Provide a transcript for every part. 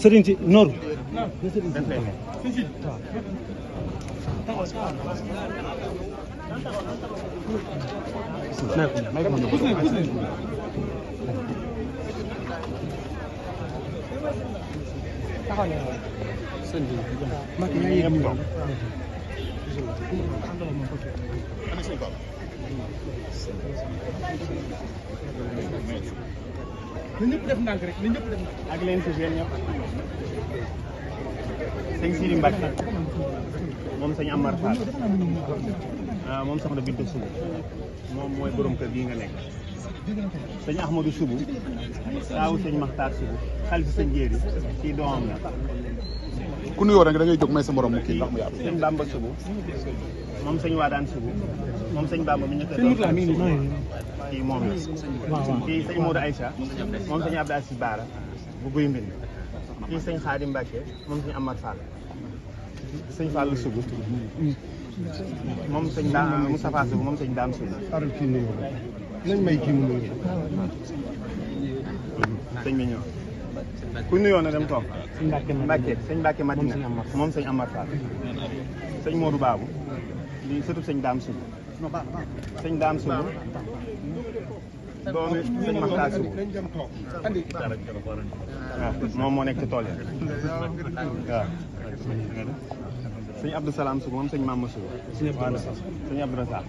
Serigne ci Noor ñëpp def ndànk rek ñëpp def ak leen ci yéen ñëpp sëñ Sidi Mbacke moom sëñ Amar Fall moom soxna Bintu Sougou moom mooy borom kër bii nga nekk sëñ Ahmadou Sougou taawu sëñ Makhtar Sougou xalifa sëñ Jéeri kii doomam la ku nuyoo rek da ngay jóg may sa morom mu kii ndax mu yaatu sëñ Bamba Sougou moom sëñ Wadane Sougou moom sëñ Bamba mi ñu ko kii moom la kii sëñ Modou Aïcha moom sëñ Abdou Assis Bara bu Guy Mbind kii sëñ Khadim Mbacke moom sëñ Amar Fall sëñ Fall Sougou moom sëñ Moustapha Sougou moom sëñ Dame Sougou nañ may kii mu nuyu sëñ bi ñëw ku nuyoo na dem toog Mbacke sëñ Mbacke Madina moom sëñ Amar Fall sëñ Modou Babou di surtout sëñ Dame Sougou sëñ Dame Sougou doomi sëñ Makhtar Sougou waaw moom moo nekk ci tool yi waaw sëñ Abdou Salam Sougou moom sëñ Mama Sougou sëñ Abdou Rassaq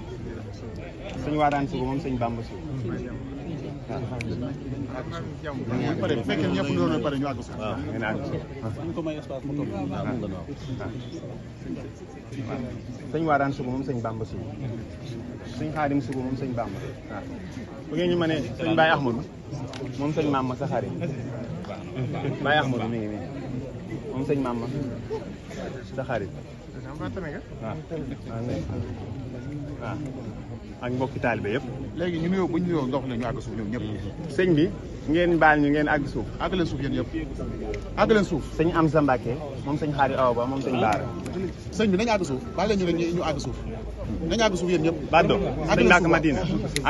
sëñ Wadane Sougou moom sëñ Bamba Sougou bu pare bu fekkee ñëpp nuyoo na pare ñu àgg waaw ngeen àgg sëñ Wadane Sougou moom sëñ Bamba Sougou sëñ Khadim Sougou moom sëñ Bamba waaw bu ngeen ñu mënee sëñ Baye Ahmadou moom sëñ Mama sa xarit Baye Ahmadou mi ngi nii moom sëñ Mama sa xarit waaw ak mbokki taalibe yëpp léegi ñu nuyoo bu ñu nuyoo ndox la ñu àgg suuf ñoom ñëpp sëñ bi ngeen baal ñu ngeen àgg suuf àgg leen suuf yéen ñëpp àgg leen suuf sëñ Amsa Mbacke moom sëñ Xaari Awa Ba moom sëñ Baara sëñ bi nañu àgg suuf baal leen ñu rek ñu àgg suuf nañu àgg suuf yéen ñëpp Baddo sëñ Mbacke Madina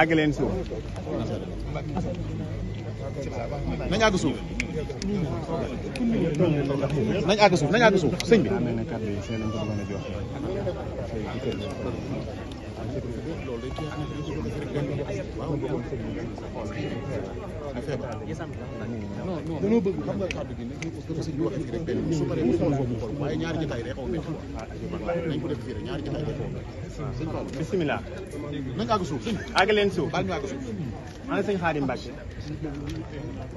àgg leen suuf nañu àgg suuf nañu àgg suuf nañu àgg suuf sëñ bi dañoo bëgg xam nga kàddu gi nekk ko sëñ bi waxee fii rek benn su paree mu xool foofu xool waaye ñaari jotaay day xaw a métti nañ ko def fii rek ñaari jotaay day xaw a métti sëñ Fall bisimilah nañ àgg suuf sëñ àgg leen suuf baal ñu àgg suuf ana sëñ Xaadim Mbacke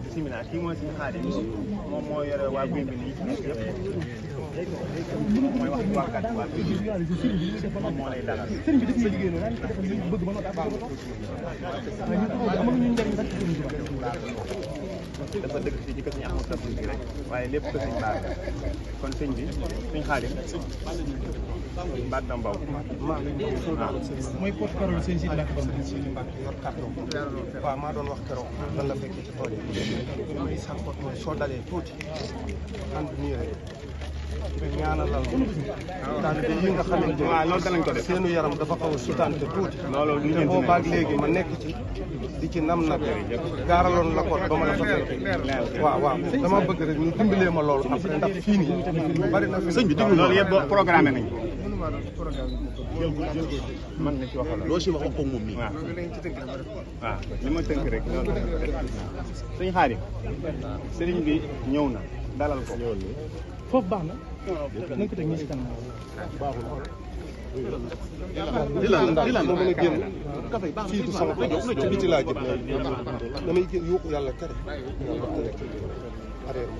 bisimilah kii mooy sëñ Xaadim moom moo yore waa Guy Mbind yi ci nekk yëpp mooy wax ci waxkat waa Guy Mbind moom moo lay dalal sëriñ bi def na liggéey noonu dafa bëgg ba noppi amuñu njëriñ sax ci dafa dëkk fii ci kër sëñ Ahmadou Tafsir bi rek waaye lépp kër sëñ Bara kon sëñ bi sëñ Xaadim baat na mbaw mooy porte parole sëñ Sidi Mbacke Mbacke yor kàddu waaw maa doon wax keroog lan la fekk ci tool yi may sàkkoot mooy soo dalee tuuti ànd nii rek ñaanalal taalibe yi nga xamante waaw loolu danañ ko def seenu yaram dafa xaw a sutante tuuti loolu ñu te boobaag léegi ma nekk ci di ci nam nag gaaraloon la ko ba ma la fa fekk waaw dama bëgg rek ñu dimbalee ma loolu après ndax fii nii bari na fi sëñ bi diglu loolu yëpp programmé nañ ko man na ci waxal loo si wax ko moom nii waaw li ma tënk rek loolu sëñ Xaadim sëriñ bi ñëw na dalal ko foofu baax na nañ ko teg nii si kanam di lan moo mën a génn fii du sama place ci biti laa jëm damay génn yuuxu yàlla tere arrière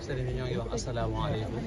sëriñ bi ñoo ngi wax asalaamaaleykum